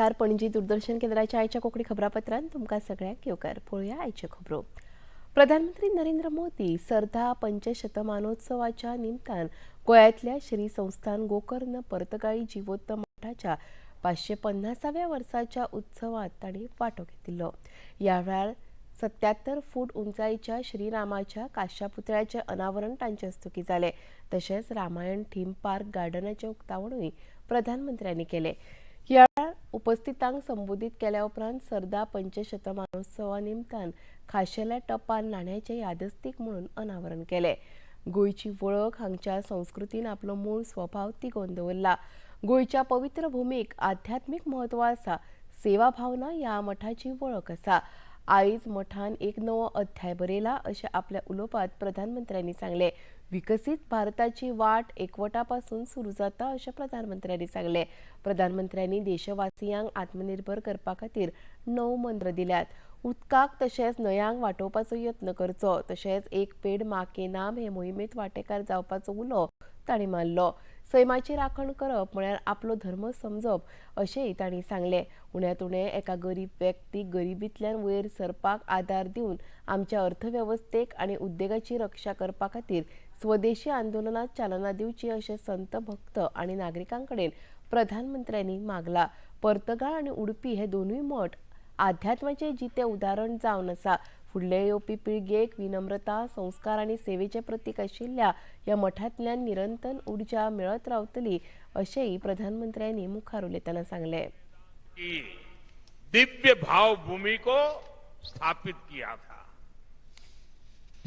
नमस्कार. पणजी दूरदर्शन केंद्राच्या आयच्या कोंकणी खबरापत्रांत तुमकां सगळ्यांक येवकार. पळोवया आयच्यो खबरो. प्रधानमंत्री नरेंद्र मोदी सरधा पंचशतमानोत्सवाच्या निमतान गोंयांतल्या श्री संस्थान गोकर्ण पर्तगाळी जिवोत्तम मठाच्या 550व्या वर्साच्या उत्सवात तांणी वांटो घेतिल्लो. ह्या वेळार 77 फूट उंचायेच्या श्रीरामाच्या कांश्या पुतळ्याचें अनावरण तांचे हस्तुकीं जालें. तशेंच रामायण थीम पार्क गार्डनाचें उक्तावणूय प्रधानमंत्र्यांनी केलें. ह्या वेळार उपस्थितांक संबोधीत केल्या उपरांत सरदा पंचशतमानोत्सवा निमतान खाशेल्या टपाल नाण्याचें यादस्तीक म्हणून अनावरण केलें. गोंयची वळख हांगच्या संस्कृतीन आपलो मूळ स्वभाव तिगोवन दवरला. गोंयच्या पवित्र भुमीक आध्यात्मीक म्हत्व आसा. सेवा भावना ह्या मठाची वळख आसा. आयज मठान एक नवो अध्याय बरयला अशें आपल्या उलोवपांत प्रधानमंत्र्यांनी सांगलें. विकसीत भारताची वाट एकवटा पासून सुरू जाता अशें प्रधानमंत्र्यांनी सांगलें. प्रधानमंत्र्यांनी देशवासियांक आत्मनिर्भर करपा खातीर णव मंत्र दिल्यात. उदकाक तशेंच न्हंयांक वाटोवपाचो यत्न करचो, तशेंच एक पेड माँ के नाम हे मोहिमेंत वांटेकार जावपाचो उलो तांणी मारलो. सैमाची राखण करप म्हळ्यार आपलो धर्म समजप अशेंय तांणी सांगलें. उण्यांत उणें एका गरीब व्यक्तीक गरिबींतल्यान वयर सरपाक आदार दिवन आमच्या अर्थवेवस्थेक आनी उद्देगाची रक्षा करपा खातीर स्वदेशी आंदोलनाक चालना दिवची अशें संत भक्त आनी नागरिकां कडेन प्रधानमंत्र्यांनी मागला. पर्तगाळ आनी उडपी हे दोनूय मठ आध्यात्माचें जितें उदाहरण जावन आसा. फुडले येवपी पिळगेक विनम्रता, संस्कार आनी सेवेचें प्रतीक आशिल्ल्या ह्या मठांतल्यान निरंतर उर्जा मेळत रावतली अशेंय प्रधानमंत्र्यांनी मुखार उलयतना सांगलें. की दिव्य भावभूमि को स्थापित किया था.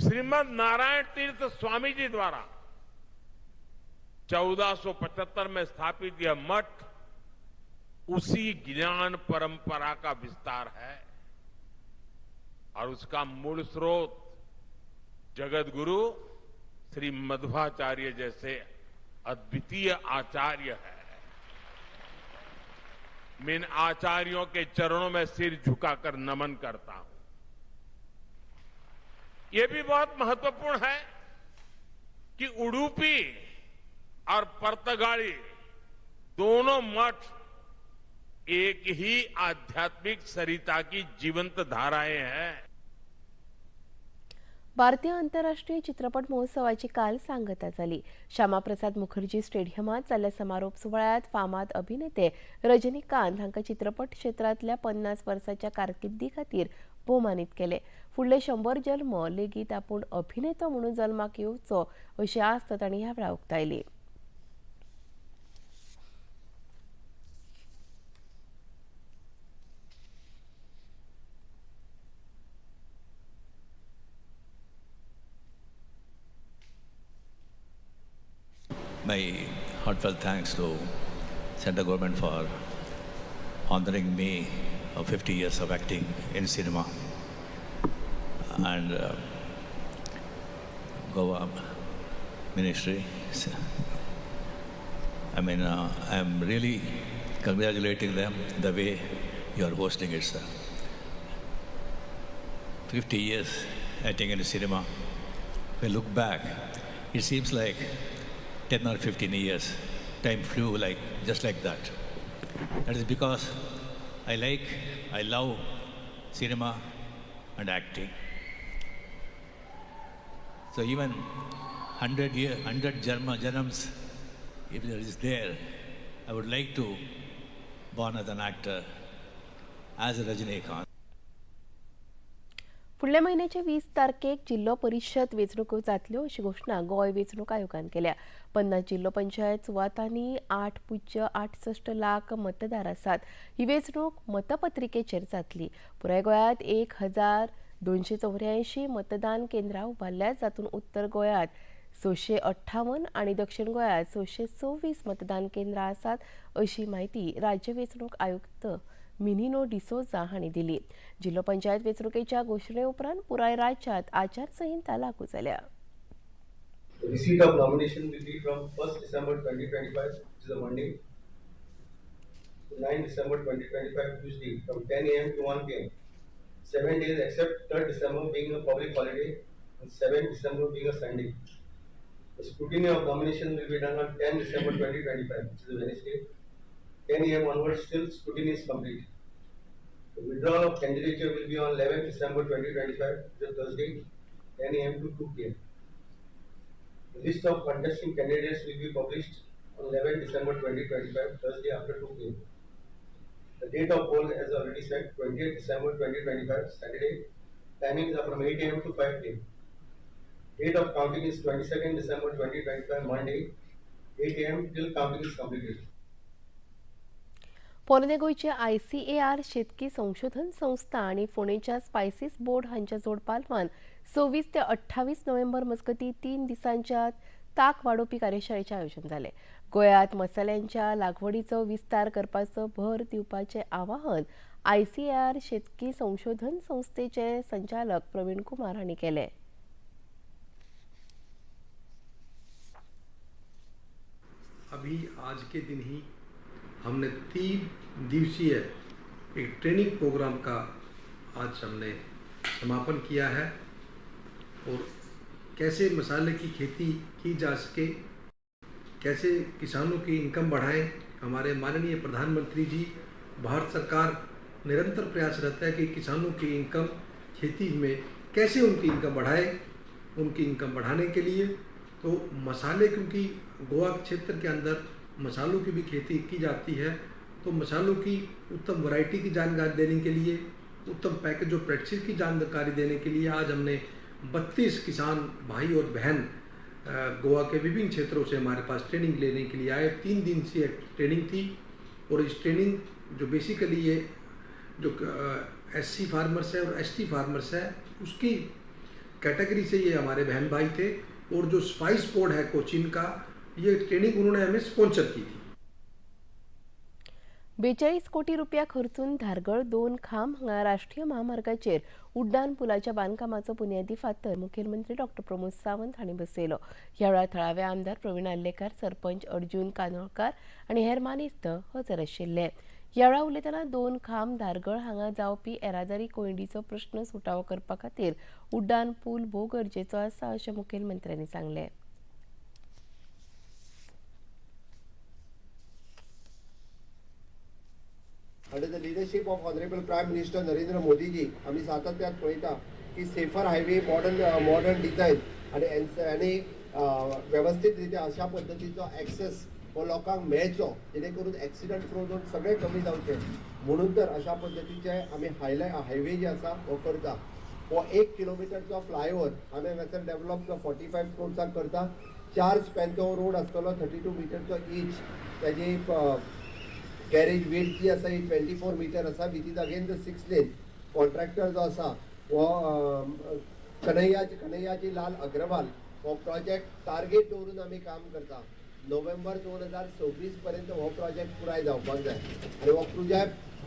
श्रीमद नारायण तीर्थ स्वामी जी द्वारा 1475 में स्थापित यह मठ उसी ज्ञान परंपरा का विस्तार है और उसका मूल स्रोत जगत गुरु श्री मध्वाचार्य जैसे अद्वितीय आचार्य है. मैं इन आचार्यों के चरणों में सिर झुकाकर नमन करता हूं. ये भी बहुत महत्वपूर्ण है कि उडुपी और पर्तगाड़ी दोनों मठ एक ही आध्यात्मिक सरिता की जीवंत धाराएं हैं. भारतीय आंतरराष्ट्रीय चित्रपट महोत्सवाची काल सांगता जाली. श्यामाप्रसाद मुखर्जी स्टेडियमांत जाल्ल्या समारोप सुवाळ्यांत फामाद अभिनेते रजनीकांत हांकां चित्रपट क्षेत्रांतल्या 50 वर्सांच्या कारकिर्दी खातीर भोवमानीत केले. फुडले 100 जल्म लेगीत आपूण अभिनेतो म्हणून जल्माक येवचो अशी आस्त तांणी ह्या वेळार उक्तायली. My heartfelt thanks to central government for honoring me of 50 years of acting in cinema, and Goa Ministry. I mean, I am really congratulating them the way you are hosting it, sir. 50 years acting in cinema. When I look back, it seems like 10 or 15 years. Time flew just like that. That is because I love cinema and acting. So even 100 year, 100 janams, if there is there, I would like to born as an actor, as a Rajinikanth. फुडल्या म्हयन्याचे 20 तारखेक जिल्लो परिशद वेंचणुको जातल्यो अशी घोशणा गोंय वेंचणूक आयोगान केल्या. 50 जिल्लो पंचायत सुवातांनी 8.68 लाख मतदार आसात. ही वेंचणूक मतपत्रिकेचेर जातली. पुराय गोंयांत 1284 मतदान केंद्रां उबारल्यात, जातूंत उत्तर गोंयांत 658 आनी दक्षिण गोंयांत 626 मतदान केंद्रां आसात अशी म्हायती राज्य वेंचणूक आयुक्त मिनिनो डिसोजा हांणी दिली. जिल्लो पंचायत वेंचणुकेच्या घोशणे उपरांत पुराय राज्यांत आचारसंहिता लागू जाल्या. Receipt of nomination will be from 1st December 2025, which is a Monday, to 9 December 2025, Tuesday, from 10 a.m. to 1 p.m. 7 days except 3rd December being a public holiday and 7 December being a Sunday. The scrutiny of nomination will be done on 10 December 2025, which is a Wednesday, 10 a.m. onwards till scrutiny is complete. The withdrawal of candidature will be on 11 December 2025, which is Thursday, 10 a.m. to 2 p.m. The list of contesting candidates will be published on 11 December 2025, Thursday after 2 p.m. The date of poll, as already said, 28 December 2025, Saturday. Timings are from 8 a.m. to 5 p.m. Date of counting is 22nd December 2025, Monday, 8 a.m. till counting is completed. पोरणे गोंयचे ICAR शेतकी संशोधन संस्था आनी फोंडेच्या spices board हांच्या जोडपालवान 26 ते 28 नोव्हेंबर मजगतीं 3 दिसांच्या ताक वाडोवपी कार्यशाळेचें आयोजन जालें. गोंयांत मसाल्यांच्या लागवडीचो विस्तार करपाचो भर दिवपाचें आवाहन आयसीएआर शेतकी संशोधन संस्थेचे संचालक प्रवीण कुमार हांणी केलें. अभी आज के दिन ही हमने 3 दिवसीय एक ट्रेनिंग प्रोग्राम का आज हमने समापन किया है और कैसे मसाले की खेती की जा सके, कैसे किसानों की इनकम बढ़ाएं। हमारे माननीय प्रधानमंत्री जी, भारत सरकार निरंतर प्रयास रहता है कि किसानों की इनकम खेती में कैसे उनकी इनकम बढ़ाए। उनकी इनकम बढ़ाने के लिए तो मसाले, क्योंकि गोवा क्षेत्र के अंदर मसालों की भी खेती की जाती है, तो मसालों की उत्तम वैरायटी की जानकारी देने के लिए, उत्तम पैकेज और प्रैक्टिस की जानकारी देने के लिए आज हमने 32 किसान भाई और बहन गोवा के विभिन्न क्षेत्रों से हमारे पास ट्रेनिंग लेने के लिए आए। 3 दिन से एक ट्रेनिंग थी और इस ट्रेनिंग जो बेसिकली ये जो एससी फार्मर्स है और एसटी फार्मर्स है उसकी कैटेगरी से ये हमारे बहन भाई थे और जो स्पाइस बोर्ड है कोचिन का, ये ट्रेनिंग उन्होंने हमें स्पॉन्सर की थी। 42 कोटी रुपया खर्चून धारगळ 2 खांब हांगा राष्ट्रीय महामार्गाचेर उड्डाण पुलाच्या बांदकामाचो बुन्यादी फातर मुखेलमंत्री डॉ प्रमोद सावंत हांणी बसयलो. ह्या वेळार थळावे आमदार प्रवीण आर्लेकार, सरपंच अर्जुन कानोळकार आनी हेर मानेस्त हजर आशिल्ले. ह्या वेळार उलयतना 2 खांब धारगळ हांगा जावपी येरादारी कोंयडीचो प्रस्न सुटावो करपा खातीर उड्डाण पूल भोव गरजेचो आसा अशें मुखेलमंत्र्यांनी सांगलें. Under the leadership of Honorable Prime Minister Narendra Modi ji, आम्ही सातत्यात पळयता की safer highway, modern design आणि वेवस्थीत रित्या अशा पद्दतीचो एक्सेस हो लोकांक मेळचो, जेणे करून एक्सिडंट प्रोन सगळे कमी जावचे म्हणून तर अशा पद्दतीचे आमी हायवे जे आसा हो करता. हो 1 किलोमिटरचो फ्लायओवर आमी हांगासर डेवलप 45 क्रोर्साक करता. 4 स्पॅनचो रोड आसतलो, 32 मिटरचो इच, ताजी कॅरेज वेट जी आसा ही 24 मिटर आसा, which is again the 6 lane. Contractor जो आसा हो कन्हैयाजी लाल अग्रवाल, हो प्रोजेक्ट टार्गेट दवरून आमी काम करता. नोव्हेंबर 2026 पर्यंत हो प्रोजेक्ट पुराय जावपाक जाय आनी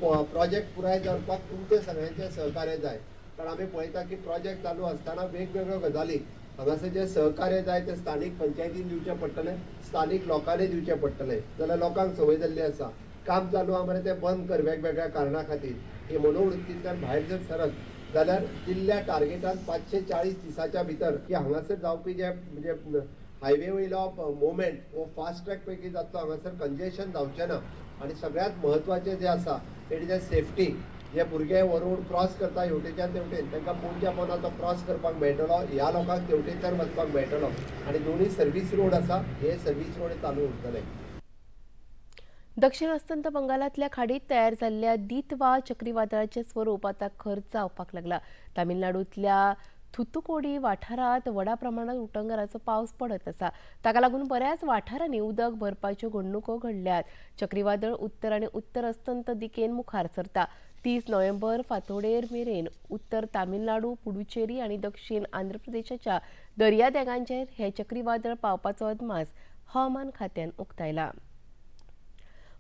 हो प्रोजेक्ट पुराय जावपाक तुमचें सगळ्यांचें सहकार्य जाय. कारण आमी पळयता की प्रोजेक्ट चालू आसतना वेगवेगळ्यो गजाली हांगासर जें सहकार्य जाय तें स्थानीक पंचायतीन दिवचें पडटलें, स्थानीक लोकांनी दिवचें पडटलें. जाल्यार लोकांक संवय जाल्ली आसा काम चालू आहा मरे तें बंद कर वेगवेगळ्या कारणा खातीर. ही मनोवृत्तींतल्यान भायर जर सरत जाल्यार दिल्ल्या टार्गेटान 540 दिसाच्या भितर की हांगासर जावपी जे म्हणजे हायवे वयलो मुवमेंट हो फास्ट ट्रॅक पैकी जातलो, हांगासर कंजेशन जावचें ना. आनी सगळ्यांत म्हत्वाचें जें आसा it is a safety. जे भुरगे हो रोड क्रॉस करता हेवटेच्यान तेवटेन, तांकां पोंदच्या पोंदा तो क्रॉस करपाक मेळटलो, ह्या लोकांक तेवटेच्यान वचपाक मेळटलो. आनी दोनूय सर्वीस रोड आसा, हे सर्वीस रोड चालू उरतले. दक्षिण अस्तंत बंगालांतल्या खाडीत तयार जाल्ल्या दितवा चक्रीवादळाचें स्वरूप आतां खर जावपाक लागला. तामिळनाडूंतल्या थुतुकोडी वाठारांत व्हडा प्रमाणात उटंगाराचो पावस पडत आसा. ताका लागून बऱ्याच वाठारांनी उदक भरपाच्यो घडणुको घडल्यात. चक्रीवादळ उत्तर आनी उत्तर अस्तंत दिकेन मुखार सरता. 30 नोव्हेंबर फांतोडेर मेरेन उत्तर तामिळनाडू, पुडुचेरी आनी दक्षिण आंध्र प्रदेशाच्या दर्यादेगांचेर हें चक्रीवादळ पावपाचो अदमास हवामान खात्यान उक्तायला.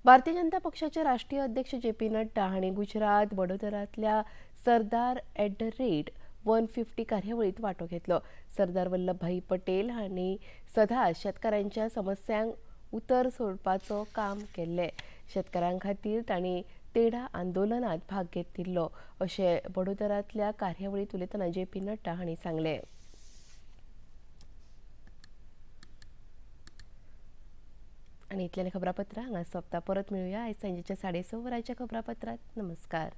भारतीय जनता पक्षाचे राष्ट्रीय अध्यक्ष जे पी नड्डा हांणी गुजरात वडोदरांतल्या सरदार @150 कार्यावळीत वांटो घेतलो. सरदार वल्लभभाई पटेल हांणी सदांच शेतकारांच्या समस्यांक उतर सोडपाचो काम केल्लें. शेतकारां खातीर तांणी तेढा आंदोलनात भाग घेतिल्लो अशें वडोदरांतल्या कार्यावळीत उलयतना जे पी नड्डा हांणी सांगलें. आनी इतल्यान खबरापत्रां हांगा सोंपता. परत मेळुया आयज सांजेच्या 6:30 वरांच्या खबरापत्रांत. नमस्कार.